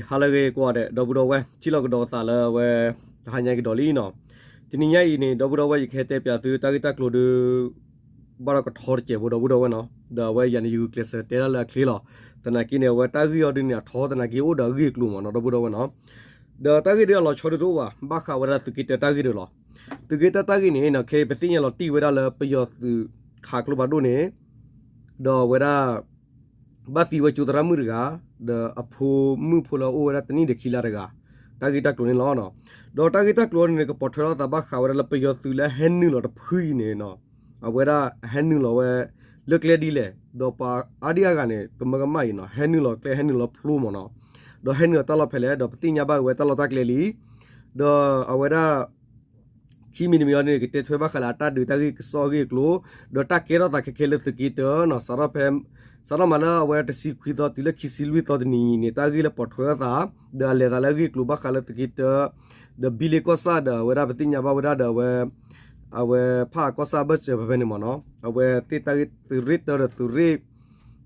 ဟါလၢအဂ့ၤကိးဂၤဒဲး ဒီပုၢ်ဒီဝဲၢ် ထံၣ်လိာ်ကဒီးသးလၢအဝဲ တဟါညါကဒီးလံနီၤ. တနံၤညါအံၤန့ၣ် ဒီပုၢ်ဒီဝဲၢ် ယကဟဲတဲပၠးသုတၢ်ဂ့ၢ်တၢ်ကျိၤဒီး ဘၣ်ဒီးကထီတစဲးဖိ ဒီပုၢ်ဒီဝဲၢ်နီၤ. ဒီးအဝဲယၤန့ၣ် ယဂုာ်ကျဲးစၢးတဲဒၣ်လၢအချ့လီၤ. သနာ်က့န့ၣ် အဝဲတၢ်ဂ့ၢ်အီၤဒ်န့ၣ် အထီသနာ်က့အိၣ်ဒီးအဂ့ၢ်အကျိၤမ့ၢ်နီၤ ဒီပုၢ်ဒီဝဲၢ်နီၤ. ဒီးတၢ်ဂ့ၢ်ဒ်အလီၤဆီဒ်တအိၣ်ဘၣ် ဘၣ်ဃးဝဲဒၣ်သုးက့တၢတၢ်ဂ့ၢ်ဒီးလီၤ. သုးက့တၢတၢ်ဂ့ၢ်န့ၣ်နီၤ ခဲအံၤပသ့ၣ်ညါလီၤတံၢ်ဝဲဒၣ်လၢပယီၤသုးခးကျိဖးဒိၣ်န့ၣ် ဒီးအဝဲဒၣ် ဘၣ်သံဝဲကၠိသရၣ်မုၣ်တဂၤ ဒီးအဖိမုၣ်ဖိလၢအအိၣ်ဝဲဒၣ်တနံၣ်ဒီးခံလါတဂၤ တၢ်ဂ့ၢ်တၢ်ကျိၤန့ၣ်လီၤ. ဒီးတၢ်ဂ့ၢ်တၢ်ကျိၤန့ၣ် ကပိာ်ထွဲထီၣ်သးဘၣ်ဃးဝဲဒၣ်လၢပယီၤသုးလၢအဟဲနုာ်လီၤတဖုအံၤန့ၣ်နီၤ အဝဲဒၣ်အဟဲနုာ်လီၤဝဲ လၢကျဲဒ်လဲၣ် ဒီးပှၤအါဒံအါဂၤန့ၣ် ကမၢကမၣ်အံၤနီၤ ဟဲနုာ်လီၤကျဲ ဟဲနုာ်လီၤဖျိမ့ၢ်နီၤ. ဒီးဟဲနုာ်လီၤတၢ်လီၢ်ဖဲလဲၣ် ဒီးပသ့ၣ်ညါဘၣ်ဝဲတၢ်လီၢ်တၢ်ကျဲလံ. ဒီးအဝဲဒၣ် ခံမံၤတမံၤအံၤန့ၣ် ကတဲထွဲဘၣ်ဃးလၢအတၢ်ဒုးတၢ်ဂ့ၢ်ကစီၣ်အဂ့ၢ်အကျိၤ ဒီးတၢ်ကဲထီၣ်သးခဲခဲလၢသုးက့တၢနီၤ စးထီၣ်ဖဲ စးထီၣ်မးလၢအဝဲတဆံခွံသီတုၤလၢခံဆံလွံၢ်သီတနံၤအံၤန့ၣ် တၢ်ဂ့ၢ်လၢပိာ်ထွဲထီၣ်သး ဒီးအလဲၤသးလၢအဂ့ၢ်အကျိၤဘၣ်ဃးလၢသုးက့တၢ ဒီးဘံလ့ကီၢ်ဆၣ်ဒီးအဝဲဒၣ်ပသ့ၣ်ညါဘၣ်ဝဲဒၣ်ဒီးအဝဲ အဝဲဖးအကီၢ်ဆၣ်အဘၢၣ်စၢၤဖဲဖဲန့ၣ်မ့ၢ်နီၤ အဝဲသ့ၣ်တၢ်ဂ့ၢ်သုးရ့ၣ်တၢဒီးသုးရ့ၣ်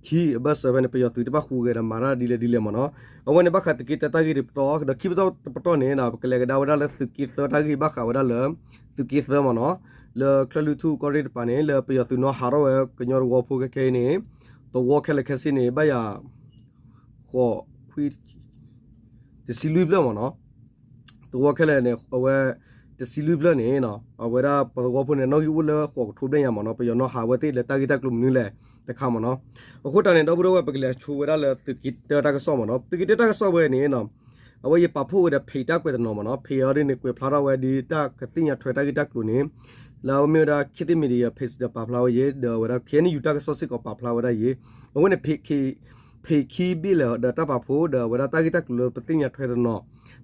ခံအဘၢၣ်စၢၤဖဲန့ၣ် ပယီၤသုးတဘၣ်ဃုဂဲၤဒီးမၤတၢ်ဒ်လဲၣ်ဒ်လဲၣ်မ့ၢ်နီၤ. အဝဲန့ၣ်ဘၣ်ဃးသုးက့တၢတၢ်ဂ့ၢ်တပတီၢ် ဒီးခံပတီၢ်တပတီၢ်န့ၣ် ပကလဲၤကဒါဝဲဒၣ်လၢသုးက့သၢတၢ်ဂ့ၢ်ဘၣ်ဃးဝဲဒၣ်လၢ သုးက့သၢမ့ၢ်နီၤ လၢချၢၣ်လွံၢ်ထူၣ်ကီၢ်ရ့ၣ်တပၤန့ၣ် လၢပယီၤသုးနီၣ်ဟးထီၣ်ဝဲကညီတဝီဖိခဲခဲအံၤန့ၣ် သဝီခဲလၢာ်ခဲဆ့န့ၣ် ဘၣ်ယၤ ဃိး တဆံလွံၢ်ဖျၢၣ်မ့ၢ်နီၤ သဝီခဲလၢာ်န့ၣ် အဝဲ တဆံလွံၢ်ဖျၢၣ်န့ၣ် အဝဲဒၣ်ပသဝီဖိန့ၣ် နီၣ်ဂံၢ်အိၣ်လၢဃိးကထိဘျဲၣ်ညါမ့ၢ်နီၤ ပယီၤနီၣ်ဟးဝဲသ့ၣ်လၢတၢ်ဂ့ၢ်တၢ်ကျိၤမနုၤလဲၣ်တခါမ့ၢ်နီၤ. အဃိတၢ်န့ၣ် ဒီပုၢ်ဒီဝဲၢ် ပကလဲၤဆိဝဲဒၣ်လၢသုးက့တၢတၢ်ကစီၣ်မ့ၢ်နီၤ သုးက့တၢတၢ်ကစီၣ်ဝဲန့ၣ် အဝဲယပာ်ဖှိၣ်ဝဲဒီး page တၢ်ကွဲးတနီၤမ့ၢ်နီၤ page အံၤဒ်န့ၣ် ကွဲးဖျါထီၣ်ဝဲဒ်တၢ်ကသ့ၣ်ညါထွဲတၢ်ဂ့ၢ်တၢ်ကျိၤန့ၣ် လၢအမ့ၢ်ဝဲဒၣ် ခေတ်သစ် Media Page ဒီးပာ်ဖျါဝဲယ့ၤ ဒီးအဝဲဒၣ် KNU တၢ်ကစီၣ်စ့ၢ်ကီးပာ်ဖျါဝဲဒၣ်ယ့ၤ အဝဲန့ၣ် page ခံဘ့ၣ်လၢာ်ဒီးတၢ်ပာ်ဖှိၣ် ဒီးအဝဲဒၣ်တၢ်ဂ့ၢ်တၢ်ကျိၤလၢပသ့ၣ်ညါထွဲတနီၤ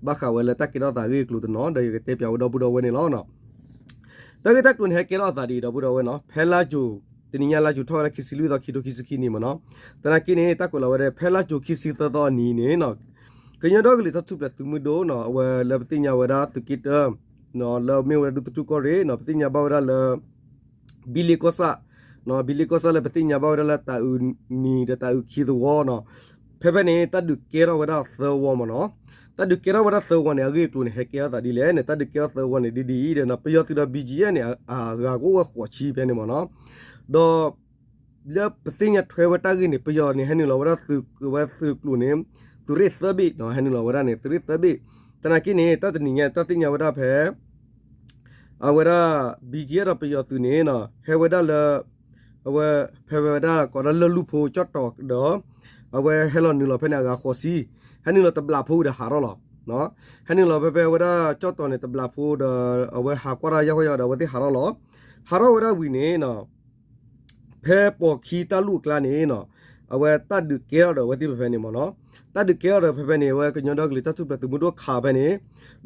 ဘၣ်ဃးဝဲလၢတၢ်ကဲထီၣ်သးအဂ့ၢ်အကျိၤတနီၤ ဒီးယကတဲပၠးဝဲဒီပုၢ်ဒီဝဲၢ်န့ၣ်လီၤ. တၢ်ဂ့ၢ်တၢ်ကျိၤန့ၣ် ဟဲကဲထီၣ်အသးဒ်အံၤ ဒီပုၢ်ဒီဝဲၢ်နီၤ ဖဲလါကၠိၤ တနံၤညါလါကၠိၤထီၣ်ဝဲဒၣ်ခံဆံလွံၢ်သီ ခံထိခံဆံခံနံၣ်မ့ၢ်နီၤ သနာ်က့န့ၣ် တၢ်ကွဲးလီၤဝဲဒၣ် ဖဲလါကၠိၤခံဆံသၢသီအနံၤန့ၣ်နီၤ ကညီဒီကလုာ်တၢ်ထူၣ်ဖျဲးသုးမုၢ်ဒိၣ်နီၤ အဝဲလၢပသ့ၣ်ညါဝဲဒၣ်သုးက့တၢ လၢအမ့ၢ်ဝဲဒၣ်ဒူသထူၣ်ကီၢ်ရ့ၣ်နီၤ ပသ့ၣ်ညါဘၣ်ဝဲဒၣ်လၢ ဘံလ့ကီၢ်ဆၣ် ဘံလ့ကီၢ်ဆၣ်လၢပသ့ၣ်ညါဘၣ်ဝဲဒၣ်လၢတၤအုးနံၤဒီးတၤအုးခံသဝီနီၤ ဖဲဖဲန့ၣ် တၢ်ဒုးကဲထီၣ်ဝဲဒၣ်သၢဝီမ့ၢ်နီၤ တၢ်ဒုးကဲထီၣ်ဝဲဒၣ်သၢဝီန့ၣ် အဂ့ၢ်အကျိၤန့ၣ် ဟဲကဲထီၣ်သးဒ်လဲၣ်န့ၣ် တၢ်ဒုးကဲထီၣ်သၢဝီန့ၣ် ဒ်ဒ်အံၤဒီး ပယီၤသုးဒီး ဘီကီၢ်အ့ၣ်န့ၣ် အဂၤကအိၣ်ဝဲဃိးဆံဖဲန့ၣ်မ့ၢ်နီၤ ဒီး လၢပသ့ၣ်ညါထွဲဝဲတၢ်ဂ့ၢ်န့ၣ် ပယီၤန့ၣ် ဟဲနုာ်လီၤဝဲဒၣ်သုးဝဲသုးကျိၤန့ၣ် သုးရ့ၣ်သၢဘ့ၣ်နီၤ ဟဲနုာ်လီၤဝဲဒၣ်န့ၣ် သုးရ့ၣ်သၢဘ့ၣ် သနာ်က့န့ၣ် တၢ်တနံၤညါ တၢ်သ့ၣ်ညါဝဲဒၣ်ဖဲ အဝဲဒၣ် ဘီကီၢ်အ့ၣ်ဒီးပယီၤသုးန့ၣ်နီၤ ဟဲဝဲဒၣ်လၢ အဝဲ ဖဲဝဲဒၣ်ကိးဒၣ်လၢလူၢ်ဖိကၠီၣ်တီၤဒီး အဝဲဟဲလီၤနုာ်လီၤဖဲန့ၣ် အဂၤဃိးဆံ ဟဲနုာ်လီၤတဘျီဖိဝံၤဒီးဟးထီၣ်လီၤ ဟဲနုာ်လီၤဖဲဖဲဝဲဒၣ်ကၠီၣ်တီၤန့ၣ် တဘျီဖိဒီး အဝဲဟးကွၢ်တၢ်ယၢ်ဃီယၢ်ဒီး အဝဲသ့ၣ်ဟးထီၣ်လီၤ ဟးထီၣ်ဝဲဒၣ်ဝံၤန့ၣ်နီၤ ဖဲပိာ်ခံတၢ်လူၢ်အကျါန့ၣ်နီၤ အဝဲတၢ်ဒုးကဲထီၣ်ဒီးအဝဲသ့ၣ်ဖဲဖဲန့ၣ်မ့ၢ်နီၤ တၢ်ဒုးကဲထီၣ်ဒီးဖဲဖဲန့ၣ် အဝဲကညီဒီကလုာ်တၢ်ထူၣ်ဖျဲးသုးမုၢ်ဒိၣ်ခးဖဲန့ၣ်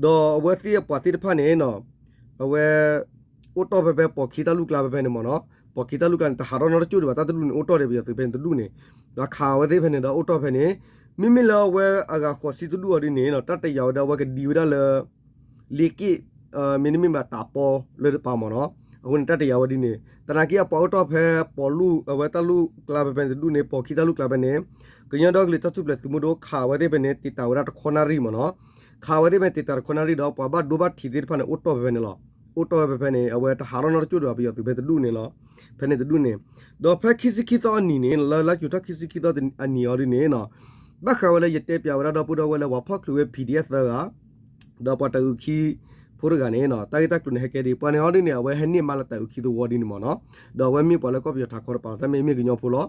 ဒီးအဝဲသ့ၣ်အပှၤသ့ၣ်တဖၣ်န့ၣ်နီၤ အဝဲ အိၣ်တီၢ်ဖဲဖဲပိာ်ခံတၢ်လူၢ်ကျါဖဲဖဲန့ၣ်မ့ၢ်နီၤ ပိာ်ခံတၢ်လူၢ်ကျါန့ၣ် တဟးထီၣ်နီတကၠိၢ်ဒံးဘၣ် တၢ်တဒူၣ်န့ၣ် အိၣ်တီၢ်ဒီးပယီၤသုးဖဲန့ၣ်တဒူၣ်န့ၣ် ဒီးခးဝဲသ့ၣ်ဖဲန့ၣ်ဒီးအိၣ်တီၢ်ဖဲန့ၣ် မ့မ့ၢ်လၢအဝဲအဂၤဃိးဆံတဒူၣ်အီၤဒ်န့ၣ်နီၤ တၢ်တယာ်ဝဲဒၣ်အဝဲကဒံဝဲဒၣ်လၢ လ့က့ၣ် မ့တမ့ၢ်ဘၣ်တၢ်ပီလၢတပၤမ့ၢ်နီၤ အဃိန့ၣ် တၢ်တယာ်ဝဲဒ်န့ၣ် သနာ်က့အပှၤအိၣ်တီၢ်ဖဲပိာ်လူၢ် အဝဲတၢ်လူၢ်ကျါဖဲဖဲန့ၣ်တဒူၣ်န့ၣ် ပိာ်ခံတၢ်လူၢ်ကျါဖဲန့ၣ် ကညီဒီကလုာ်တၢ်ထူၣ်ဖျဲးသုးမုၢ်ဒိၣ်ခးဝဲသ့ၣ်ဖဲန့ၣ် တံာ်တာ်ဝဲဒၣ်တခီနၣ်ရံၣ်မ့ၢ်နီၤ ခးဝဲသ့ၣ်ဖဲန့ၣ် တံာ်တာ်တခီနၣ်ရံၣ်ဒီး ပှၤဘၣ်ဒိဘၣ်ထံးသ့ၣ်တဖၣ်န့ၣ် အိၣ်တီၢ်ဖဲဖဲန့ၣ်လီၤ အိၣ်တီၢ်ဖဲဖဲန့ၣ် အဝဲတဟးထီၣ်နီတကၠိၢ်ဒံးဘၣ် ပယီၤသုးဖဲတဒူၣ်န့ၣ်လီၤ ဖဲန့ၣ်တဒူၣ်န့ၣ် ဒီးဖဲခံဆံခံသီအနံၤန့ၣ် လၢလါယူၤထီၣ်ခံဆံခံသီအနံၤအီၤဒ်န့ၣ်နီၤ ဘၣ်ဃးဝဲလၢယတဲပၠးဝဲဒၣ်ဒီပုၢ်ဒီဝဲၢ်လၢပှၤဖီၣ်ချုးဝဲ PDF သၢဂၤ ဒီးပှၤတၤအုးခံဖိတဂၤန့ၣ်နီၤ တၢ်ဂ့ၢ်တၢ်ကျိၤန့ၣ် ဟဲကဲဒ်အံၤ ပှၤန့ၣ်အီၤဒ်န့ၣ် အဝဲဟဲန့ၢ်မါလၢတၤအုးခံသဝီဒ်န့ၣ်မ့ၢ်နီၤ ဒီးအဝဲမ့ၢ်ပှၤလၢကီၢ်ပယီၤထးခီတပၤလီၤ တၢ်မ့ၢ်မ့ၢ်ကညီဖိလီၤ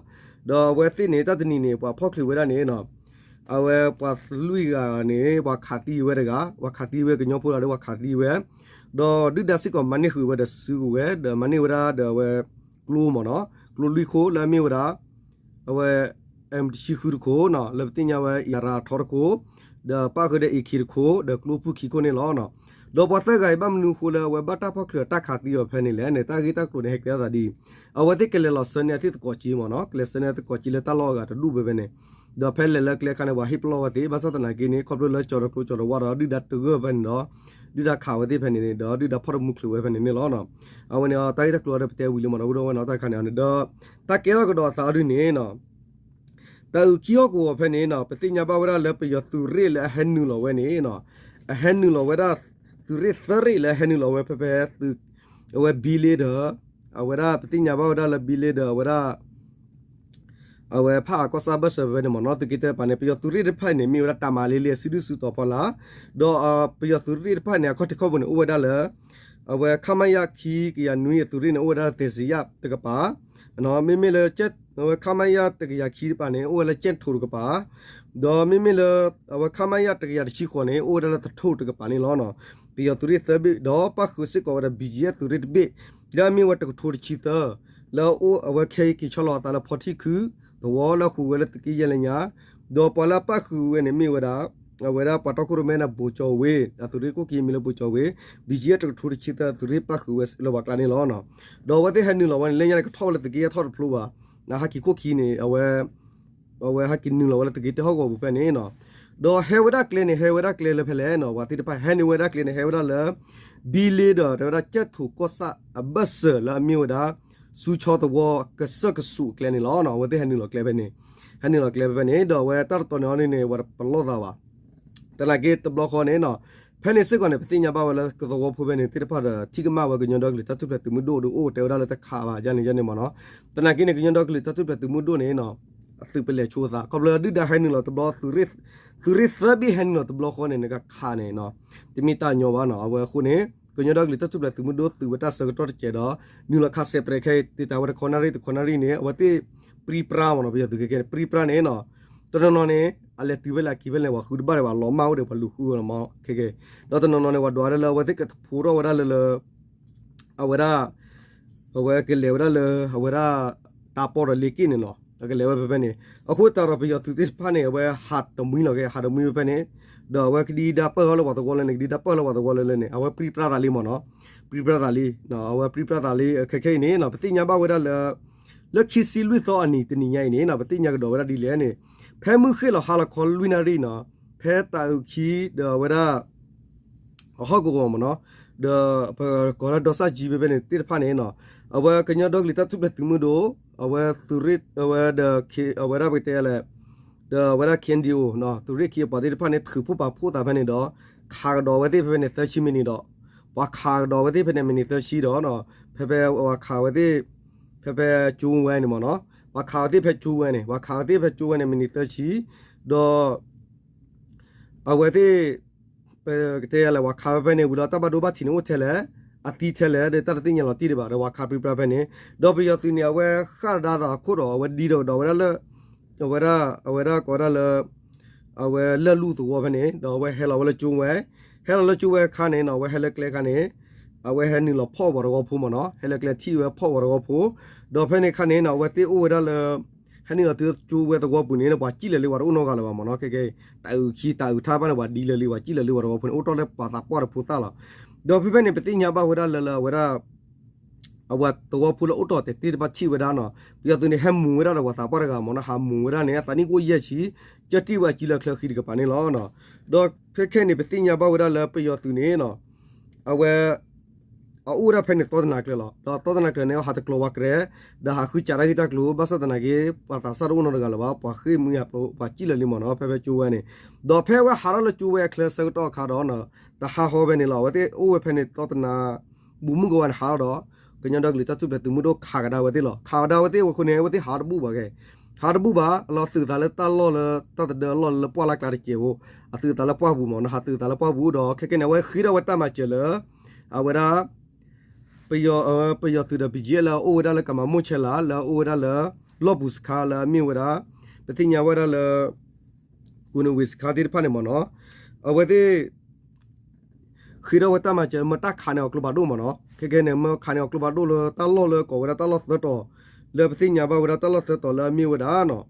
ဒီးအဝဲသ့ၣ်န့ၣ် တၢ်တနံၤန့ၣ် ပှၤဖီၣ်ချုးဝဲဒၣ်န့ၣ်နီၤ အဝဲပှၤလွံၢ်ဂၤန့ၣ် ပှၤခးသံဝဲတဂၤ ပှၤခးသံဝဲကညီဖိတဂၤဒီးပှၤခးသံဝဲ ဒီးဒုၣ်ဒါစ့ၢ်ကီးမၤန့ၢ်ဃုာ်ဝဲဒီးစုကဝဲၤ ဒီးမၤန့ၢ်ဝဲဒၣ်ဒီးအဝဲ ကျိမ့ၢ်နီၤ ကျိလွံၢ်ခိၣ်လၢအမ့ၢ်ဝဲဒၣ် အဝဲ M တဆံဃုတခိၣ်နီၤ လၢပသ့ၣ်ညါဝဲ အံၤ အရၤ ထီတခိၣ် ဒီးပၣ်ဃုာ်ဒီး AK တခိၣ် ဒီးကျိဖုၣ်ခံခိၣ်န့ၣ်လီၤ. ဒီးပှၤသၢဂၤအံၤ ဘၣ်မနုၤအဃိလၢအဝဲဘၣ်တၢ်ဖီၣ်ချုးအတၢ်ခးသံအီၤဖဲန့ၣ်လဲၣ်န့ၣ် တၢ်ဂ့ၢ်တၢ်ကျိၤန့ၣ် ဟဲကဲထီၣ်သးဒ်အံၤ, အဝဲသ့ၣ်ကလဲၤလီၤဆှၢန့ၢ်အသ့ၣ်သကိးက့မ့ၢ်နီၤ ကလဲၤဆှၢန့ၢ်အသ့ၣ်သကိးက့လၢတၢ်လီၢ်အဂၤတဒူၣ်ဖဲဖဲန့ၣ်, ဒီးဖဲလဲၤလၢကျဲအခါန့ၣ် ပှၤဟ့ၣ်ပလီၢ်ဝဲသ့ၣ် ဘၣ်ဆၣ်သနာ်က့န့ၣ် ခီဖျိလၢကၠီၤတကျိကၠီၤတဝၣ်ဒီး ဒုၣ်ဒါတဂၢၢ်ဖဲန့ၣ်ဒီး ဒုၣ်ဒါခးဝဲသ့ၣ်ဖဲန့ၣ်န့ၣ် ဒီးဒုၣ်ဒါဖီၣ်တမူချုးဝဲဖဲန့ၣ်န့ၣ်လီၤ. အဝဲန့ၣ် တၢ်ဂ့ၢ်တၢ်ကျိၤဒီးပတဲဝံၤလံမ့ၢ်နီၤ ဒီပုၢ်ဒီဝဲၢ်နီၤ တၢ်တခါန့ၣ်န့ၣ်ဒီး တၢ်ကဲထီၣ်ကဒီးအသးအီၤဒ်န့ၣ်နီၤ တၢ်အုၣ်ခံဟီၣ်ကဝီၤဖဲန့ၣ်နီၤ ပသ့ၣ်ညါဘၣ်ဝဲဒၣ်လၢပယီၤသုးရ့ၣ်လၢအဟဲနုာ်လီၤဝဲန့ၣ်နီၤ, အဟဲနုာ်လီၤဝဲဒၣ် သုးရ့ၣ်သၢရ့ၣ်လၢအဟဲနုာ်လီၤဝဲဖဲဖဲ အဝဲ ဘံလ့ဒီး အဝဲဒၣ်ပသ့ၣ်ညါဘၣ်ဝဲဒၣ်လၢဘံလ့ဒီး အဝဲဒၣ် အဝဲဖးအၣ်ကီၢ်ဆၣ်ဘၢၣ်စၢၤဖဲန့ၣ်မ့ၢ်နီၤ သုးက့တၢ်ပၤန့ၣ် ပယီၤသုးရ့ၣ်တဖၣ်န့ၣ် မ့ၢ်ဝဲဒၣ်တၢ်မၤလ့လ့အစုဒုၣ်စုတီၤဖီလာ်, ဒီးပယီၤသုးရ့ၣ်တဖၣ်န့ၣ် အခီၣ်ထံးခီၣ်ဘိန့ၣ် အိၣ်ဝဲဒၣ်လၢ အဝဲ ခမရ ခံကယၤနွံအသုးရ့ၣ်န့ၣ် အိၣ်ဝဲဒၣ်လၢသ့စံယၣ်တကပၤ, မ့မ့ၢ်လၢ အဝဲ ခမရ တကယၤခံတကပၤန့ၣ် အိၣ်ဝဲလၢကၠဲၣ်ထိးတကပၤ, ဒီးမ့မ့ၢ်လၢ အဝဲ ခမရ တကယၤတဆံဃိးန့ၣ် အိၣ်ဝဲဒၣ်လၢသထူၣ်တကပၤန့ၣ်လီၤ. ပယီၤသုးရ့ၣ်သၢဘ့ၣ် ဒီးပၣ်ဃုာ်စ့ၢ်ကီးဝဲဒီး ဘံကယဲၣ် သုးရ့ၣ်တဘ့ၣ် လၢအမ့ၢ်ဝဲတကထိတဆံသၢ လၢအအိၣ်အဝဲခဲအံၤက့ၤဆီလီၤအသးလၢဖီထံခုၣ်သဝီလၢအဃုာ်ဝဲလၢသုးက့ယဲၢ်လၢညါ, ဒီးပှၤလၢအပၣ်ဃုာ်ဝဲန့ၣ်မ့ၢ်ဝဲဒၣ် အဝဲဒၣ်ပှၤတီခိၣ်ရိၣ်မဲန့ၣ် ဘိၣ်ကၠီၤဝ့ အသုးရ့ၣ်ခိၣ်ခံမံၤလၢဘိၣ်ကၠီၤဝ့, ဘံကယဲၣ် တကထိတဆံသၢ သုးရ့ၣ်ပၣ်ဃုာ်ဝဲလၢပှၤကျါန့ၣ်လီၤ. ဒီးအဝဲသ့ၣ်ဟဲနုာ်လီၤဝဲန့ၣ် လၢညါန့ၣ် ကထီၣ်ဝဲလၢသုးက့ယဲၢ်ထီၣ်တဖျိဘၣ်, ဟးက့ၤခိၣ်ခံန့ၣ် အဝဲ အဝဲဟဲက့ၤနုာ်လီၤဝဲလၢသုးက့တၢဟီၣ်ကဝီၤပူၤဖဲန့ၣ်နီၤ, ဒီးဟဲဝဲဒၣ်ကျဲန့ၣ် ဟဲဝဲဒၣ်ကျဲလၢဖဲလဲၣ်နီၤ ပှၤသ့ၣ်တဖၣ်ဟဲန့ၢ်ဝဲဒၣ်ကျဲန့ၣ် ဟဲဝဲဒၣ်လၢ ဘံလ့ဒီး တဲဝဲဒၣ်ကၠဲၣ်ထိးကီၢ်ဆၣ်အဘၢၣ်စၢၤလၢအမ့ၢ်ဝဲဒၣ် ဆူဆီသဝီကစၢၢ်ကဆူးအကျဲန့ၣ်လီၤ. အဝဲသ့ၣ်ဟဲနုာ်လီၤကျဲဖဲန့ၣ်, ဟဲနုာ်လီၤကျဲဖဲဖဲန့ၣ် ဒီးအဝဲတၢ်တတီၤန့ၣ်အီၤန့ၣ်န့ၣ် ပလီၢ်သးဘၣ် သနာ်က့တဘျီဃီန့ၣ်နီၤ, ဖဲန့ၣ်စ့ၢ်ကီးန့ၣ် ပသ့ၣ်ညါဘၣ်ဝဲလၢကသဝီဖိဖဲန့ၣ်သ့ၣ်တဖၣ်ဒီး ထံၣ်ကမၣ်ဝဲကညီဒီကလုာ်တၢ်ထူၣ်ဖျဲးသုးမုၢ်ဒိၣ်ဒီးအိၣ်တဲဝဲဒၣ်လၢတခးဘၣ်ယါန့ၣ်ယါန့ၣ်မ့ၢ်နီၤ, သနာ်က့န့ၣ် ကညီဒီကလုာ်တၢ်ထူၣ်ဖျဲးသုးမုၢ်ဒိၣ်န့ၣ်နီၤ, အသုးပလဲၤဆိအသး ခီဖျိဒုၣ်ဒါဟဲနုာ်လီၤတဘျီ သုးရ့ၣ်သၢဘ့ၣ်ဟဲနုာ်လီၤတဘျီဃီန့ၣ် နကခးန့ၣ်နီၤ, တမ့ၢ်တၢ်ညီဘၣ်နီၤ, အဝဲအဃိန့ၣ် ကညီဒီကလုာ်တၢ်ထူၣ်ဖျဲးသုးမုၢ်ဒိၣ်သုးဝဲတၢ်ဆၢကတီၢ်တစဲးဒီး နုာ်လီၤခးစဲးပြဲးခဲအံၤ တ့တၢ်ဝဲတခီနၣ်ရံၣ်တခီနၣ်ရံၣ်န့ၣ် အဝဲသ့ၣ်ပြံပြါမ့ၢ်နီၤ, ပယီၤသုးခဲကဲန့ၣ် ပြံပြါန့ၣ်နီၤ, တနီၤနီၤန့ၣ် အလဲၤတုၤဖဲလဲၣ်အက့ၤဖဲလဲၣ် ပှၤဃုတဘၣ်ဒီး ပှၤလီၤမၢ်အိၣ်ဒီး ပှၤလူၤဃုအီၤလီၤမ့ၢ်ခဲကဲ, ဒီးတနီၤနီၤန့ၣ် ပှၤဒွးဝဲဒၣ်လၢ အဝဲသ့ၣ်ကတဖိးထီၣ်ဝဲဒၣ်လၢလၢ အဝဲဒၣ် အဝဲကလဲၤဝဲဒၣ်လၢ အဝဲဒၣ် တၢ်ပီဒီးလ့က့ၣ်န့ၣ်နီၤ, အကလဲၤဝဲဖဲဖဲန့ၣ်, အဃိသတးဒီးပယီၤသုးသ့ၣ်တဖၣ်န့ၣ် အဝဲဟးတမှံလီၤက့ၤ ဟးတမှံဖဲဖဲန့ၣ်, ဒီးအဝဲကဒံဒါပၢၢ်ထီၣ်လၢပှၤသဝီလၢန့ၣ် ကဒံဒါပၢၢ်လၢပှၤသဝီလၢလၢန့ၣ် အဝဲပြံပြါသးလံမ့ၢ်နီၤ, ပြံပြါသးလံ, အဝဲပြံပြါသးလံ ခဲခဲအံၤန့ၣ်နီၤ ပသ့ၣ်ညါဘၣ်ဝဲဒၣ်လၢ လၢခံဆံလွံၢ်သီအနံၤတနံၤညါအံၤန့ၣ်နီၤ ပသ့ၣ်ညါကဒီးဝဲဒၣ်ဒ်လဲၣ်န့ၣ်, ဖဲမုၢ်ဃ့ၢ်လီၤဟါလီၤခီလွံၢ်နၣ်ရံၣ်နီၤ, ဖဲတၢ်အုၣ်ခံဒီးအဝဲဒၣ် အဟီၣ်ကဝီၤမ့ၢ်နီၤ, ဒီးပကိးဒၣ်ဒီစၢ်ကၠံဖဲဖဲန့ၣ်သ့ၣ်တဖၣ်န့ၣ်နီၤ, အဝဲကညီဒီကလုာ်တၢ်ထူၣ်ဖျဲးသုးမုၢ်ဒိၣ်, အဝဲသုးရ့ၣ် အဝဲဒီး အဝဲဒၣ်ပကတဲလဲၣ်, ဒီးအဝဲဒၣ် ခ့ၣ်အဲၣ်ယူၣ် သုးရ့ၣ်ခံအပှၤသ့ၣ်တဖၣ်န့ၣ် ထုးဖှိၣ်ပာ်ဖှိၣ်သးဖဲန့ၣ်ဒီး ခးကဒီးဝဲသ့ၣ်ဖဲဖဲန့ၣ်သၢဆံမံးနံးဒီး, ပှၤခးကဒီးဝဲသ့ၣ်ဖဲန့ၣ်မံးနံးသၢဆံဒီး, ဖဲဖဲပှၤခးဝဲသ့ၣ် ဖဲဖဲကၠိဝဲန့ၣ်မ့ၢ်နီၤ, ပှၤခးဝဲသ့ၣ်ဖဲကၠိဝဲန့ၣ် ပှၤခးဝဲသ့ၣ်ဖဲကၠိဝဲန့ၣ် မံးနံးသၢဆံ, ဒီး အဝဲသ့ၣ် ပကတဲယၤလဲၣ် ပှၤခးဝဲဖဲန့ၣ်ဝံၤဒီး တၢ်ဘၣ်ဒိဘၣ်ထံးန့ၣ်အိၣ်ထဲလဲၣ်, အသံထဲလဲၣ်ဒီး တၢ်တသ့ၣ်ညါလီၤတံၢ်ဒံးဘၣ်ဒီး ပှၤခးပြံပြါဖဲန့ၣ်, ဒီးပယီၤသုးန့ၣ် အဝဲဃၣ်ဒါသးအခိၣ်ဒီး အဝဲဒံဒီးကဒီးဝဲဒၣ်လၢ အဝဲဒၣ် အဝဲဒၣ်ကိးဝဲဒၣ်လၢ အဝဲလၢၢ်လူၢ်သဝီဖဲန့ၣ် ဒီးအဝဲဟဲလီၤဝဲလၢကၠိဝဲ, ဟဲလီၤလၢကၠိဝဲအခါန့ၣ်နီၤ အဝဲဟဲလၢကျဲအခါန့ၣ် အဝဲဟဲနုာ်လီၤဖီၣ်ပှၤသဝီဖိမ့ၢ်နီၤ, ဟဲလၢကျဲထံၣ်ဝဲဖီၣ်ပှၤသဝီဖိ, ဒီးဖဲန့ၣ်အခါန့ၣ်နီၤ အဝဲသ့ၣ်အိၣ်ဝဲဒၣ်လၢ ဟဲနုာ်လီၤတုၤကၠိဝဲသဝီပူၤန့ၣ် ပှၤစံၣ်လၢာ်လံပှၤတအိၣ်နီတဂၤလၢၤဘၣ်မ့ၢ်နီၤ, ခဲကဲ တၢ်အုၣ်ခံတၢ်အုၣ်ထါဘၣ်န့ၣ် ပှၤဒံလၢာ်လံ ပှၤစံၣ်လၢာ်လံပှၤသဝီဖိန့ၣ် အိၣ်တ့ၢ်လၢပှၤသးပှၢ်တဖိသၣ်လီၤ, ဒီးဖဲဖဲန့ၣ် ပသ့ၣ်ညါဘၣ်ဝဲဒၣ်လၢလၢအဝဲဒၣ် အဝဲသဝီဖိလၢအိၣ်တ့ၢ်တဲာ်သ့ၣ်တဖၣ်ထံၣ်ဝဲဒၣ်နီၤ, ပယီၤသုးန့ၣ် ဟဲမူၤဝဲဒၣ်ဒီးပှၤသးပှၢ်တဂၤမ့ၢ်နီၤ, ဟးမူၤဝဲဒၣ်န့ၣ် အသးနံၣ်အိၣ်ယဲၢ်ဆံ, ကၢတံၢ်ဝဲအစုလၢချၢဃံတကပၤန့ၣ်လီၤ. ဒီးခဲခဲန့ၣ် ပသ့ၣ်ညါဘၣ်ဝဲဒၣ်လၢပယီၤသုးန့ၣ်နီၤ အဝဲ အအိၣ်ဝဲဒၣ်ဖဲန့ၣ်သီတနၤကျၢၤလီၤ. ဒီးသီတနၤကျၢၤန့ၣ် ဟးတကျိၤဝဲကရဲ, ဒီးဟးဃုစးတၢ်ဂ့ၢ်တၢ်ကျိၤ ဘၣ်ဆၣ်သနာ်က့ ပှၤသးစၢ်တအိၣ်နီတဂၤလၢၤဘၣ်, ပှၤဃ့ၢ်မှံဟးဖျိး ပှၤစံၣ်လၢာ်လံမ့ၢ်နီၤ, ဖဲဖဲကၠိဝဲန့ၣ်, ဒီးဖဲအဝဲဟးထီၣ်လၢကၠိဝဲအချၢဆၢကတီၢ်အခါဒီး တဟးဟီဖဲန့ၣ်လီၤ, အဝဲသ့ၣ်အိၣ်ဝဲဖဲန့ၣ်သီတနၤ ဘူးမုၢ်ကဝါန့ၣ်ဟးထီၣ်ဒီး ကညီဒီကလုာ်တၢ်ထူၣ်ဖျဲးသုးမုၢ်ဒိၣ်ခးကဒါဝဲသ့ၣ်လီၤ. ခးကဒါဝဲသ့ၣ်ဝဲအဃိန့ၣ် အဝဲသ့ၣ်ဟးတဘူၣ်ဘၣ်ကဲ, ဟးတဘူၣ်ဘၣ်, အလီၤသုးသးလၢတၢ်လီၢ်လၢ တၢ်သဒၢအလီၢ်လၢပှၢ်လၢ်ကျါတစဲးဖိ, အသုးသးလၢပှၢ်ပူၤမ့ၢ်နီၤ, ဟးသုးသးလၢပှၢ်ပူၤဒီး ခဲကဲန့ၣ် အဝဲဃ့ထီၣ်ဝဲတၢ်မၤစၢၤလၢ အဝဲဒၣ် ပယီၤ ပယီၤသုးဒီး ဘံၣ်ကၠံလၢအအိၣ်ဝဲဒၣ်လၢကမၤမိၢ်ဆဲလး လၢအအိၣ်ဝဲဒၣ်လၢ လီၢ်ပူၤစခါလၢအမ့ၢ်ဝဲဒၣ် ပသ့ၣ်ညါဝဲဒၣ်လၢ ကူနဝ့ၤစခါသ့ၣ်တဖၣ်န့ၣ်မ့ၢ်နီၤ, အဝဲသ့ၣ် ဃ့ထီၣ်ဝဲတၢ်မၤစၢၤ မ့ၢ်တၢ်ခးန့ၢ်အီၤကျိဖးဒိၣ်မ့ၢ်နီၤ, ခဲကဲန့ၣ် မ့ၢ်ခးန့ၢ်အီၤကျိဖးဒိၣ်လၢတၢ်လီၢ်လၢကိးဝဲဒၣ်တၢ်လီၢ်သၢတီၤ, လၢပသ့ၣ်ညါဘၣ်ဝဲဒၣ်တၢ်လီၢ်သၢတီၤလၢအမ့ၢ်ဝဲဒၣ်နီၤ,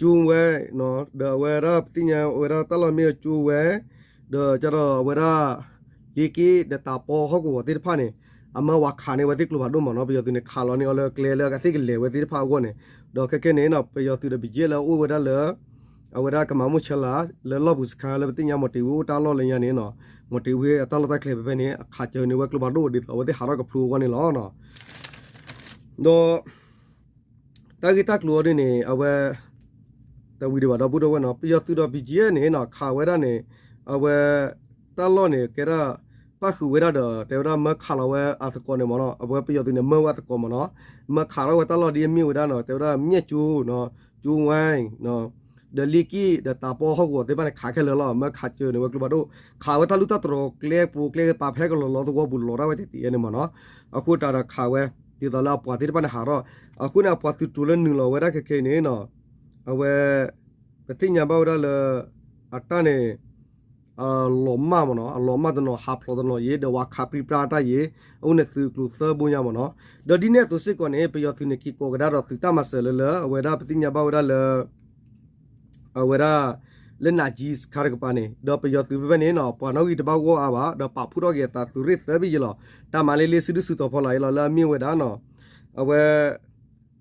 ကၠိဝဲ, ဒီးအဝဲဒၣ်ပသ့ၣ်ညါဝဲဒၣ်တၢ်လီၢ်မ့ၢ်ကၠိဝဲ, ဒီးကဒီးအဝဲဒၣ် လ့က့ဒီးတၢ်ပီဟီၣ်ကဝီၤသ့ၣ်တဖၣ်န့ၣ်, အမ့ၢ်ဝဲခးန့ၢ်ဝဲသ့ၣ်ကျိဖးဒိၣ်မ့ၢ်နီၤ, ပယီၤသုးန့ၣ် ခးလီၤန့ၢ်အီၤလၢကျဲလၢအကသ့ၣ်ကလဲၤဝဲသ့ၣ်တဖၣ်အဂီၢ်န့ၣ်, ဒီးခဲကဲန့ၣ်နီၤ ပယီၤသုးဒီး ဘံၣ်ကၠံလၢအအိၣ်ဝဲဒၣ်လၢ အဝဲဒၣ်ကမၤမိၢ်ဆဲလး လၢလီၢ်ပူၤစခါလၢပသ့ၣ်ညါ မီၤတ့ၤဝ့အိၣ်တၢ်လီၢ်လၢညါန့ၣ်နီၤ, မီၤတ့ၤဝ့အတၢ်လီၢ်တၢ်ကျဲဖဲဖဲန့ၣ် အခးစၢၤန့ၢ်ဝဲကျိဖးဒိၣ်ဒ်သိးအဝဲသ့ၣ်ဟးထီၣ်ကဖျိအဂီၢ်န့ၣ်လီၤ. ဒီး တၢ်ဂ့ၢ်တၢ်ကျိၤအီၤဒ်န့ၣ် အဝဲ တဝံၤဒံးဘၣ်ဒီပုၢ်ဒီဝဲၢ်နီၤ, ပယီၤသုးဒီး ဘီကၠံအၣ် န့ၣ်နီၤ ခးဝဲဒၣ်န့ၣ် အဝဲ တၢ်လီၢ်န့ၣ် ကဲဒၣ် ပၣ်ဃုာ်ဝဲဒၣ်ဒီး တဲဝဲဒၣ်မၢခးလီၤဝဲအသကိးန့ၣ်မ့ၢ်နီၤ, အဝဲပယီၤသုးန့ၣ် မၢဝဲအသကိးမ့ၢ်နီၤ, မၢခးထီၣ်ဝဲတၢ်လီၢ်ဒ်အမ့ၢ်ဝဲဒၣ်နီၤ, တဲဝဲဒၣ် မၠဲၣ်ကၠိနီၤ, ကၠိဝဲနီၤ, ဒီးလ့က့ၣ် ဒီးတၢ်ပီၣ်ဟီၣ်ကဝီၤသ့ၣ်တဖၣ်န့ၣ် ခးခဲလၢာ်လီၤ, မၢခးစၢၤန့ၣ်ဝဲကျိဖးဒိၣ်, ခးဝဲတၢ်လူၢ်တၢ်တြီၤကျဲပူၤကျဲကပၤ ဖဲကလီၤလီၤသဝီပူၤလီၤဒၣ်ဝဲတ့ၢ်တ့ၢ်န့ၣ်မ့ၢ်နီၤ, အဃိတၢ်ဒီးခးဝဲ ဒ်သိးလၢအပှၤသ့ၣ်တဖၣ်န့ၣ်ဟးထီၣ်, အဃိန့ၣ် အပှၤသုးတြိၤလၢနုာ်လီၤဝဲဒၣ်ခဲခဲအံၤန့ၣ်နီၤ, အဝဲ ပသ့ၣ်ညါဘၣ်ဝဲဒၣ်လၢ အတၢ်န့ၣ် အလီၤမၢ်မ့ၢ်နီၤ, အလီၤမၢ်တနီၤ ဟးဖျိးတနီၤအံၤ ဒီးဝဲခးပြံပြါတၢ်အံၤ, အဃိန့ၣ်သုးကျိၤသၢဘိညါမ့ၢ်နီၤ, ဒီးဒ်န့ၣ်အသိးစ့ၢ်ကီးန့ၣ် ပယီၤသုးန့ၣ် က့ၤကိးကဒါဒီးသုးတၢ်မၤစၢၤလၢလၢ အဝဲဒၣ်ပသ့ၣ်ညါဘၣ်ဝဲဒၣ်လၢ အဝဲဒၣ် လၢနးကၠံစခါတကပၤန့ၣ် ဒီးပယီၤသုးဖဲဖဲန့ၣ်နီၤ ပှၤနီၣ်ဂံၢ်တဘၣ်ဂီၢ်အါဘၣ် ဒီးပာ်ဖှိၣ်ထီၣ်က့ၤအသးသုးရ့ၣ်သၢဘ့ၣ်ယဲလီၤ, တၢ်မၤလ့လ့စုဒုၣ်စုတီၤဖီလာ်အံၤလီၤ လၢအမ့ၢ်ဝဲဒၣ်နီၤ, အဝဲ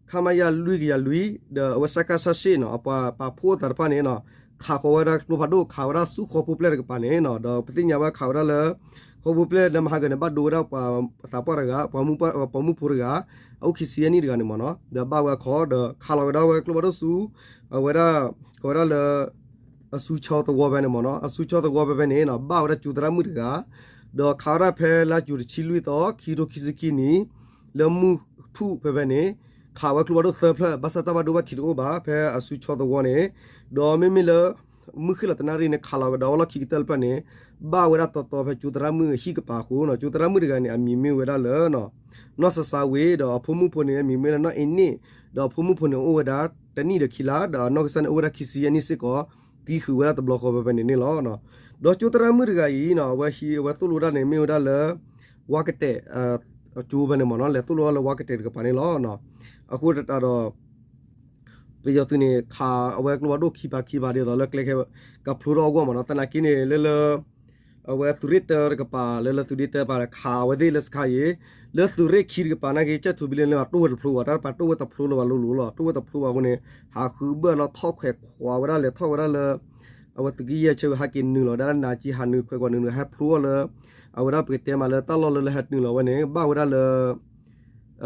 ခမရ လွံၢ်ကယၤလွံၢ် ဒီးအဝဲ စကစ ရှစ်နီၤ အပှၤပာ်ဖှိၣ်အသးတဖၣ်န့ၣ်နီၤ, ခးဃီၤဝဲဒၣ်ကျိဖးဒိၣ် ခးဝဲဒၣ်ဆူဃီဖိပျဲၢ်တကပၤန့ၣ်နီၤ, ဒီးပသ့ၣ်ညါဝဲခးဝဲဒၣ်လၢ ဃီဖိပျဲၢ်လၢမဟါကန့ၣ် ဘၣ်ဒိဝဲဒၣ်ပှၤသးပှၢ်တဂၤ ပှၤမူဖိတဂၤ အအိၣ်ခံဆံယဲၢ်နံၣ်တဂၤန့ၣ်မ့ၢ်နီၤ, ဒီးဘၣ်ဝဲအခီ ဒီးခးလီၤဝဲဒၣ်ဝဲကျိဖးဒိၣ်ဆူ အဝဲဒၣ် ကိးဝဲဒၣ်လၢ အစုချောသဝီဖဲန့ၣ်မ့ၢ်နီၤ, အစုချောသဝီဖဲဖဲန့ၣ်နီၤ ဘၣ်ဝဲဒၣ်ကၠိသရၣ်မုၣ်တဂၤ, ဒီးခးဝဲဒၣ်ဖဲလါယူၤတဆံလွံၢ်သီ ခံကထိခံဆံခံနံၣ် လၢမုၢ်ထူၣ်ဖဲဖဲန့ၣ် ခးဝဲကျိဖးဒိၣ်သၢဖျၢၣ် ဘၣ်ဆၣ်တၢ်ဘၣ်ဒိဘၣ်ထံးတအိၣ်ဘၣ် ဖဲအစုချောသဝီန့ၣ်, ဒီးမ့မ့ၢ်လၢ မုၢ်ဃ့ၢ်လီၤတနၣ်ရံၣ်န့ၣ် ခးလီၤကဒီးဝဲလီၢ်ခံကတၢၢ်တဖျၢၣ်န့ၣ် ဘၣ်ဝဲဒၣ်တီတီဖဲကၠိသရၣ်မုၣ်အဟံၣ်ကပၤအဃိနီၤ, ကၠိသရၣ်မုၣ်တဂၤန့ၣ် အမံၤမ့ၢ်ဝဲဒၣ်လၢ နီၢ်စါစါဝ့ၤ ဒီးအဖိမုၣ်ဖိန့ၣ် အမံၤမ့ၢ်ဝဲဒၣ်နီၢ်အ့န့ၣ်, ဒီးအဖိမုၣ်ဖိန့ၣ်အိၣ်ဝဲဒၣ်တနံၣ်ဒီးခံလါ ဒီးအနီၢ်ကစၢ်န့ၣ်အိၣ်ဝဲဒၣ်ခံဆံယဲၢ်နံၣ်စ့ၢ်ကီး သံဃုာ်ဝဲဒၣ်တဘျီဃီဖဲဖဲန့ၣ်န့ၣ်လီၤ. ဒီးကၠိသရၣ်မုၣ်တဂၤအံၤနီၤ အဝဲဟံးအဝဲသိၣ်လိဒၣ်န့ၣ် မ့ၢ်ဝဲဒၣ်လၢ ဝါကတဲာ် ကၠိဖဲန့ၣ်မ့ၢ်နီၤ, လဲၤသိၣ်လိဒၣ်လၢဝါကတဲာ်တကပၤန့ၣ်လီၤ. အဃိသတးဒီး ပယီၤသုးန့ၣ် ခးအဝဲကျိဖးဒိၣ်ခံပၤခံပၤဒ်သိးလၢကျဲခဲ ကဖျိထီၣ်အဂီၢ်မ့ၢ်နီၤ, သနာ်က့န့ၣ် လၢလၢ အဝဲသုးရ့ၣ်တၢတကပၤ လၢလၢသုးရ့ၣ်တၢပၤ ခးအဝဲသ့ၣ်လၢစခါအံၤ, လၢသုးရ့ၣ်ခံတကပၤနာ်က့ ကၠဲၣ်ထူဘံလ့လၢ တိၢ်ဝဲတဖျိဘၣ်, တၢ်တပၤတိၢ်ဝဲတဖျိလၢၤဘၣ်လိၤလိၤလီၤ, တိၢ်ဝဲတဖျိဘၣ်အဃိန့ၣ် ဟးဃုဘၢၣ်လီၤ ထီၣ်ခွဲးခွးဝဲဒၣ် လဲၤထီၣ်ဝဲဒၣ်လၢ အဝဲသုးက့ယဲၢ်ဆၢ ဟဲက့ၤနုာ်လီၤဒၣ်လၢနၤကံ ဟးနုာ်ခွဲးခွးနုာ်နုာ် ဟဲဖျိအီၤလၢ အဝဲဒၣ်ပကတဲမးလၢတၢ်လီၢ်လၢလၢဟဲနုာ်လီၤဝဲန့ၣ် ဘၣ်ဝဲဒၣ်လၢ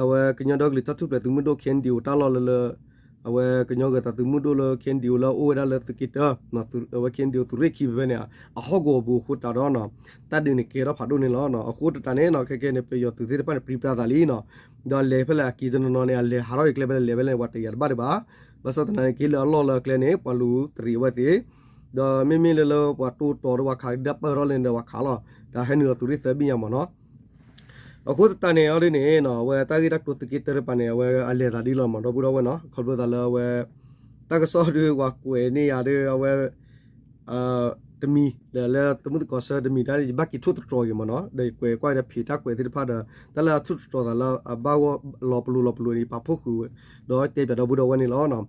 အဝဲကညီဒီကလုာ်တၢ်ထူၣ်ဖျဲးသုးမုၢ်ဒိၣ် ခဲအံၤ တၢ်လီၢ်လၢလၢ အဝဲကညီဂၤသးသုးမုၢ်ဒိၣ်လၢ ခဲအံၤ လၢအိၣ်ဝဲဒၣ်လၢသုးက့တၢ အဝဲခဲအံၤ သုးရ့ၣ်ခံဖဲဖဲန့ၣ် အဟီၣ်ကဝီၤပူၤအဃိသတးဒီး တၢ်ဒုးန့ၣ်ကဲထီၣ်ဖးဒိၣ်န့ၣ်လီၤ. အဃိသတးန့ၣ် ခဲကဲန့ၣ် ပယီၤသုးသ့ၣ်တဖၣ်န့ၣ် ပြံပြါသးလံနီၤ, ဒီးလဲၤဖဲလဲၣ်အက့ၤတနီၤနီၤန့ၣ် အလဲၤဟးထီၣ်က့ၤကျဲဖဲလဲၣ်လဲၤဖဲလဲၣ် ပှၤတယာ်တဘၣ်ဒံးဘၣ်, ဘၣ်ဆၣ်သနာ်က့လၢအလီၢ်လၢအကျဲန့ၣ် ပှၤလူၤတရံးအဝဲသ့ၣ် ဒီးမ့မ့ၢ်လၢလၢပှၤတိၢ်တီၤဒီးပှၤခးကဒါပၢၢ်ထီၣ်လဲၣ်န့ၣ်ဒီး ပှၤခးလီၤ, ဒီးဟဲနုာ်လီၤသုးရ့ၣ်သၢဘ့ၣ်ညါမ့ၢ်နီၤ. အဃိသတးန့ၣ်အီၤဒ်န့ၣ် အဝဲတၢ်ဂ့ၢ်တၢ်ကျိၤသုးက့တၢတဖၣ်န့ၣ် အဝဲအလဲၤသးဒ်လီၤမ့ၢ် ဒီပုၢ်ဒီဝဲၢ်နီၤ, ခီဖျိသးလၢအဝဲ တၢ်ကစီၣ်ဒုးပှၤကွဲးန့ၢ်ယၤဒီး အဝဲ တမံၤ ဒီးလၢသမုၢ်သကိးဆၢတမံၤတၢ်န့ၣ် ယဘၣ်က့ၤထိၣ်သတြီၤက့ၤမ့ၢ်နီၤ, ဒီးယကွဲးကွၢ်ဒီးဖံးတၢ်ကွဲးသ့ၣ်တဖၣ်ဒီး တၢ်လၢအထိၣ်သတြီၤသးလၢအဘၣ်ဂီၢ်လီၤပလိာ်လီၤပလိာ်န့ၣ် ပာ်ဖှိၣ်ဃုာ်ဝဲ ဒီးတဲပၠးဒီပုၢ်ဒီဝဲၢ်န့ၣ်လီၤ.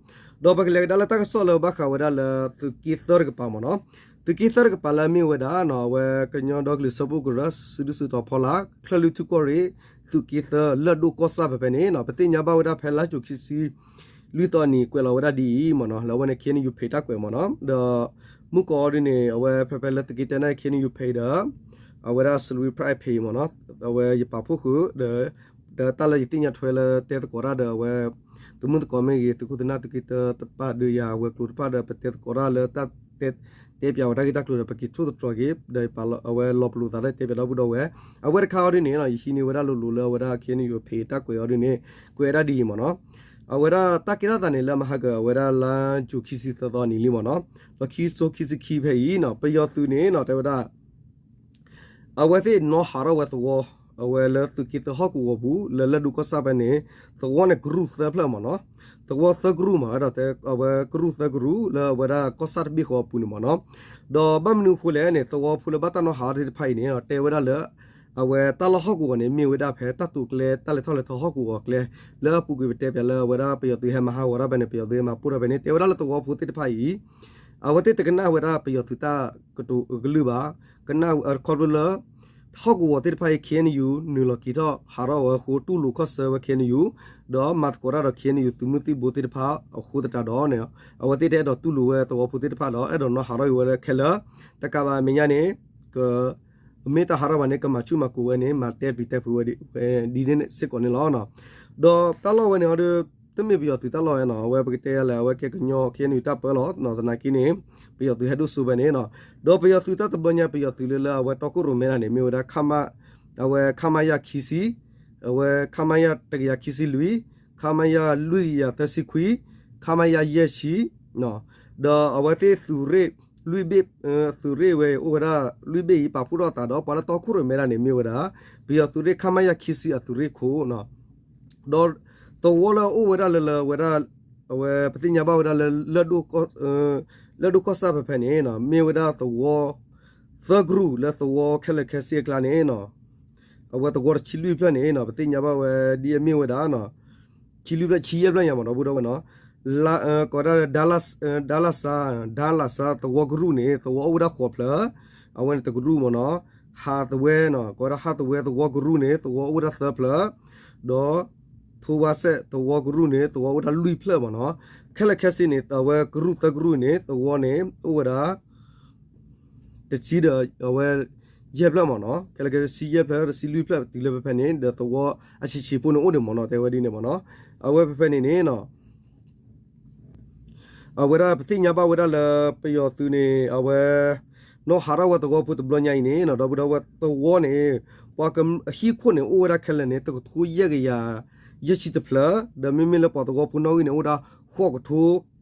ဒီးပကလဲၤကဒါလၢတၢ်ကစီၣ်လၢဘၣ်ဃးဝဲဒၣ်လၢသုးက့သၢတကပၤမ့ၢ်နီၤ, သုးက့သၢတကပၤလၢအမ့ၢ်ဝဲဒၣ်နီၤ အဝဲကညီဒီကလုာ်စၢဖှိၣ်ကရၢ စုဒုၣ်စုတီၤဖီလာ် ချၢၣ်လွံၢ်ထူၣ်ကီၢ်ရ့ၣ် သုးက့သၢ လၢၢ်ဒိၣ်ကီၢ်ဆၣ်ဖဲဖဲန့ၣ်နီၤ, ပသ့ၣ်ညါဘၣ်ဝဲဒၣ်ဖဲလါယူၤခံဆံ လွံၢ်သီအနံၤ ကွဲးလီၤဝဲဒၣ်ဒ်အံၤမ့ၢ်နီၤ, လၢအဝဲန့ၣ် ခဲအံၤ ယဖံးတၢ်ကွဲးမ့ၢ်နီၤ, ဒီး မုၢ်ကီၢ်အီၤဒ်န့ၣ် အဝဲဖဲဖဲလၢသုးက့တၢန့ၣ် ခဲအံၤ ယဖံးဒီး အဝဲဒၣ် စလူၤဖဲအဖံးမ့ၢ်နီၤ, အဝဲယပာ်ဖှိၣ်ဃုာ်ဒီး ဒီးတၢ်လၢယသ့ၣ်ညါထွဲလၢတဲသကိးတၢ်ဒီးအဝဲ သုးမုၢ်သကိးမ့ၢ်ဂ့ၤ သုးခိၣ်သုးနၢ်သုးက့တၢတဖၣ်ဒီးယၤဝဲၤကျိၤတဖၣ်ဒီး ပတဲသကိးတၢ်လၢတၢ်တဲ တဲပၠးဝဲတၢ်ဂ့ၢ်တၢ်ကျိၤဒီး ပက့ၤထိၣ်သတြီၤက့ၤ ဒီးပာ်လီၤအဝဲလီၤပလိာ်သးဒီးတဲပၠးဒီပုၢ်ဒီဝဲၢ်, အဝဲတခါအီၤဒ်န့ၣ်နီၤ ယဟံးန့ၢ်ဝဲဒၣ်လိၤလိၤလၢအဝဲဒၣ် ခဲအံၤ ယဖံးတၢ်ကွဲးအီၤဒ်န့ၣ် ကွဲးဒၣ်ဒ်အံၤမ့ၢ်နီၤ, အဝဲဒၣ်တၢ်ကဲထီၣ်သးန့ၣ် လၢမဟါက အဝဲဒၣ်လါယူၤခံဆံသၢသီအနံၤလံမ့ၢ်နီၤ, ဒီးခံကထိခံဆံခံဖဲအံၤနီၤ ပယီၤသုးန့ၣ်နီၤ တဲဝဲဒၣ် အဝဲသ့ၣ်နီၣ်ဟးထီၣ်ဝဲသဝီ အဝဲလၢသုးက့သၢဟီၣ်ကဝီၤပူၤ လၢလၢၢ်ဒိၣ်ကီၢ်ဆၣ်ဖဲန့ၣ် သဝီန့ၣ်ကရူၢ်သၢဖျၢၣ်မ့ၢ်နီၤ, သဝီသၢကရူၢ်မ့ၢ်ဒီး အဝဲကရူၢ်သၢကရူၢ် လၢအဝဲဒၣ်ကီၢ်ဆၣ်တဘ့ၣ်ဃီအပူၤန့ၣ်မ့ၢ်နီၤ, ဒီးဘၣ်မနုၤအဃိလဲၣ်န့ၣ် သဝီဖိလၢဘၣ်တၢ်နီၣ်ဟးထီၣ်သ့ၣ်တဖၣ်အံၤန့ၣ် တဲဝဲဒၣ်လၢ အဝဲတၢ်လီၢ်ဟီၣ်ကဝီၤန့ၣ် မ့ၢ်ဝဲဒၣ်ဖဲတၢ်တိာ်ကျဲ တၢ်လဲၤထီၣ်လဲၤထီဟီၣ်ကဝီၤကျဲ လၢအပူၤကွံာ်ပတဲပၠးလၢအဝဲဒၣ်ပယီၤသုးဟဲမၤဟးဂီၤတၢ်ဖဲန့ၣ် ပယီၤသုးဟဲမၤပိၢ်တၢ်ဖဲန့ၣ် တဲဝဲဒၣ်လၢသဝီဖိသ့ၣ်တဖၣ်အံၤ အဝဲသ့ၣ်တကနၣ်ဝဲဒၣ်ပယီၤသုးတၢ်ကတိၤကလုၢ်ဘၣ်, ကနၣ်ဝဲခီဖျိလၢ ဟီၣ်ကဝီၤသ့ၣ်တဖၣ်အံၤ ခဲအံၤ နုာ်လီၤက့ၤထီၣ်ဟးထီၣ်ဝဲအဃိ တူၢ်လိာ်ခီၣ်ဆၢဝဲ ခဲအံၤ ဒီးမၤသကိးတၢ်ဒီး ခဲအံၤ သုးမုၢ်သံၣ်ဘိသ့ၣ်တဖၣ်အဃိသတးဒီးန့ၣ် အဝဲသ့ၣ်တအဲၣ်ဒိးတူၢ်လိာ်ဝဲသဝီဖိသ့ၣ်တဖၣ်ဒီး အဲၣ်ဒိးနီၣ်ဟးထီၣ်က့ၤဝဲလၢခဲလၢာ် တကးဘၣ်အမဲာ်ညါန့ၣ် က မ့ၢ်တၢ်ဟးထီၣ်ဘၣ်န့ၣ် ကမၤဆူၣ်မၤကိၤဝဲန့ၣ် မၤတဲပျံၤတဲဖုးဝဲဒ်န့ၣ်စ့ၢ်ကီးန့ၣ်လီၤ. ဒီးတၢ်လီၢ်ဝဲန့ၣ်အီၤဒီး တမ့ၢ်ပယီၤသုးတၢ်လီၢ်ဝဲနီၤ, အဝဲပကတဲယၤလၢအဝဲကဲကညီ ခ့ၣ်အဲၣ်ယူၣ် တၢ်ပၢလီၤနီၤ, သနာ်က့န့ၣ် ပယီၤသုးဟဲဒိၣ်စိဝဲန့ၣ်နီၤ, ဒီးပယီၤသုးတၢ်တဘျီညါ ပယီၤသုးလၢလၢအဝဲတီခိၣ်ရိၣ်မဲဒၣ်န့ၣ် မ့ၢ်ဝဲဒၣ် အဝဲ ခမရ ခံဆံ, အဝဲ ခမရ တကယၤခံဆံလွံၢ်, ခမရ လွံၢ်ကယၤသၢဆံခွံ, ခမရ ယဲၢ်ဆံ, ဒီးအဝဲသ့ၣ်သုးရ့ၣ်လွံၢ်ဘ့ၣ်, သုးရ့ၣ်ဝဲအံၤအိၣ်ဝဲဒၣ်လွံၢ်ဘ့ၣ်အံၤ ပာ်ဖှိၣ်ထီၣ်အသးဒီး ပှၤလၢတီခိၣ်ရိၣ်မဲဒၣ်န့ၣ် မ့ၢ်ဝဲဒၣ် ပယီၤသုးရ့ၣ် ခမရ ခံဆံအသုးရ့ၣ်ခိၣ်နီၤ, ဒီးသဝီလၢအအိၣ်ဝဲဒၣ်လၢလၢဝဲဒၣ် အဝဲပသ့ၣ်ညါဘၣ်ဝဲဒၣ်လၢ လၢၢ်ဒိၣ်ကီၢ်ဆၣ်ဖဲဖဲန့ၣ်နီၤ, မ့ၢ်ဝဲဒၣ်သဝီ သၢကရူၢ်လၢသဝီခဲလၢာ်ခဲဆ့အကျါန့ၣ်နီၤ, အဝဲသဝီတဆံလွံၢ်ဖျၢၣ်န့ၣ်နီၤ, ပသ့ၣ်ညါဘၣ်ဝဲဒ်အမ့ၢ်ဝဲဒၣ်နီၤ, ဆံလွံၢ်ဖျၢၣ် ဆံယဲၢ်ဖျၢၣ်ညါမး ဒီပုၢ်ဒီဝဲၢ်နီၤ, လၢ ကိးဒၣ် ဒါလၣ်စါ, ဒါလၣ်စါသဝီကရူၢ်န့ၣ် သဝီအိၣ်ဝဲဒၣ်ဃိးဖျၢၣ်, အဝဲန့ၣ်တကရူၢ်မးနီၤ, ဟးသဝဲနီၤ, ကိးဒၣ်ဟးသဝဲသဝီကရူၢ်န့ၣ် သဝီအိၣ်ဝဲဒၣ်သၢဖျၢၣ်, ဒီး ထိဝါစဲးသဝီကရူၢ်န့ၣ် သဝီအိၣ်ဝဲဒၣ်လွံၢ်ဖျၢၣ်မးနီၤ, ခဲလၢာ်ခဲဆ့န့ၣ် အဝဲကရူၢ်သၢကရူၢ်န့ၣ် သဝီန့ၣ် အိၣ်ဝဲဒၣ် တဆံဒီးအဝဲ ယဲၢ်ဖျၢၣ်မးနီၤ, ခဲလၢာ်ခဲဆ့ တဆံယဲၢ်ဖျၢၣ် တဆံလွံၢ်ဖျၢၣ် တုၤလၢဖဲဖဲန့ၣ် ဒီးသဝီအဆံးဆံးဖိန့ၣ်အိၣ်ဒံးမးနီၤ, တဲဝဲဒ်န့ၣ်မးနီၤ, အဝဲဖဲဖဲန့ၣ်န့ၣ်နီၤ အဝဲဒၣ်ပသ့ၣ်ညါဘၣ်ဝဲဒၣ်လၢ ပယီၤသုးန့ၣ် အဝဲ နီၢ်ဟးထီၣ်ဝဲသဝီဖိတဘျီညါအံၤန့ၣ်နီၤ, ဒီပုၢ်ဒီဝဲၢ် သဝီန့ၣ် ပှၤအဟံၣ်ခိၣ်န့ၣ် အိၣ်ဝဲဒၣ်ခဲလၢာ်န့ၣ် တကထိယဲၢ်ကယၤ ယဲၢ်ဆံတဖျၢၣ်, ဒီးမ့မ့ၢ်လၢပှၤသဝီဖိနီၣ်ဂံၢ်န့ၣ် အိၣ်ဝဲဒၣ်ဃိးကထိ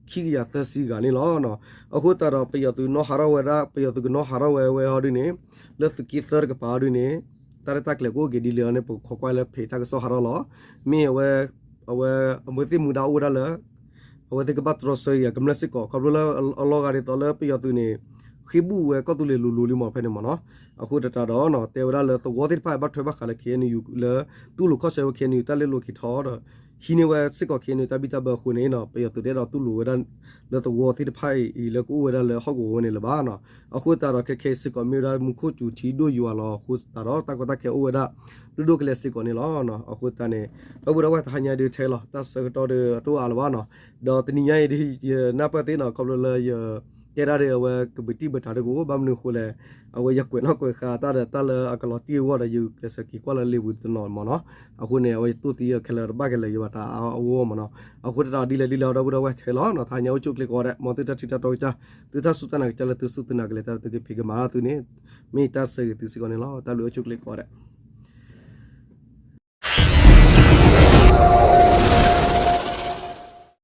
ခံကယၤသၢဆံဂၤန့ၣ်လီၤ. အဃိသတးဒီး ပယီၤသုးနီၢ်ဟးထီၣ်ဝဲဒၣ် ပယီၤသုးကနီၢ်ဟးထီၣ်ဝဲဝဲဟီဒ်န့ၣ် လၢသုးက့သၢတကပၤဒ်န့ၣ် တၢ်ရဲၣ်တၢ်ကျဲၤကအိၣ်က့ၤဒ်လဲၣ်န့ၣ် ပကခိးကွၢ်လၢဖဲတၢ်ကစီၣ်ဟးထီၣ်လီၤ. မ့ၢ်အဝဲ အဝဲ အမ့ၢ်သ့ၣ်မူဒါအိၣ်ဝဲဒၣ်လၢ အဝဲသ့ၣ်ကဘၣ်တြီဆၢက့ၤအကမျၢၢ်စ့ၢ်ကီး ခီဖျိလၢအလီၤဂာ်ဒ်သိးလၢပယီၤသုးန့ၣ် ဃ့ဘူၣ်ဝဲကီၢ်သူလ့ၤလိၤလိၤလံမးဖဲန့ၣ်မးနီၤ. အဃိသတးဒီး တဲဝဲဒၣ်လၢသဝီသ့ၣ်တဖၣ်ဘၣ်ထွဲဘၣ်ဃးလၢ ခ့ၣ်အဲၣ်ယူၣ် လၢတူၢ်လိာ်ခီၣ်ဆၢဝဲ ခ့ၣ်အဲၣ်ယူၣ် တၢ်လဲၤလိာ်က့ၤထီၣ်ဒီး ဟံးန့ၢ်ဝဲစ့ၢ်ကီး ခ့ၣ်အဲၣ်ယူၣ် တၢ်ဘံၣ်တၢ်ဘၢအဃိန့ၣ် ပယီၤသုးတအဲၣ်ဒိးတူၢ်လိာ်ဝဲဒၣ် လၢသဝီသ့ၣ်တဖၣ်အံၤလၢကအိၣ်ဝဲဒၣ်လၢဟီၣ်ကဝီၤဝဲန့ၣ်လၢၤဘၣ်နီၤ. အဃိသတးဒီး ခဲခဲအံၤစ့ၢ်ကီးမ့ၢ်ဝဲဒၣ်မူခိၣ်စူၤထံဒိၣ်ယွၤလီၤ. အဃိသတးဒီး တၢ်ကီတၢ်ခဲအိၣ်ဝဲဒၣ် ဒိၣ်ဒိၣ်ကလဲာ်စ့ၢ်ကီးန့ၣ်လီၤ. အဃိသတးန့ၣ် ဒီပုၢ်ဒီဝဲၢ် တဟါညါဒုးထဲလီၤ တၢ်ဆၢကတီၢ်ဒီးအတအိၣ်အါလၢၤဘၣ်နီၤ. ဒီးတနံၤညါအံၤဒုး ယနၢ်ပၢၢ်သ့နီၤ ခီဖျိလၢယတဲဒၣ်ဒီးအဝဲကဘုးတံၢ်ဘၢတၢ်ဒီးကအိၣ် ဘၣ်မနုၤအဃိလဲၣ် အဝဲယကွဲးနီၣ်ကွဲးဃါတၢ်ဒီးတၢ်လၢအကလီၤတံၢ်အဂီၢ်ဒီး ယကျဲးစၢးက့ၤကွၢ်လၢလ့ၤဝံၤတနီၤမးနီၤ. အဃိန့ၣ် အဝဲယတိၢ်သံခဲလၢာ်တဘၣ်ကလဲာ် ယဘၣ်တၢ်အါအါဂီၢ်ဂီၢ်မးနီၤ. အဃိသတးဒီးဒ်လဲၣ်ဒ်လဲၣ် ဒီပုၢ်ဒီဝဲၢ်ထဲလီၤနီၤ. တဟါညါအိၣ်ဆူၣ်အိၣ်ချ့ကိးဂၤဒဲး မ်သုတၢ်ထံၣ်တၢ်တီကစၢ် သုတၢ်စူၢ်တၢ်နာ်ကစၢ်လၢသုစူၢ်သုနာ်ကလဲာ်တၢ်လၢသုကဖံးကမၤတၢ်သုန့ၣ် မ့ၢ်တၢ်ဆၢဂ့ၤသုစ့ၢ်ကီးန့ၣ်လီၤ. တၢ်ဘျုးအိၣ်ဆူၣ်အိၣ်ချ့ကိးဂၤဒဲး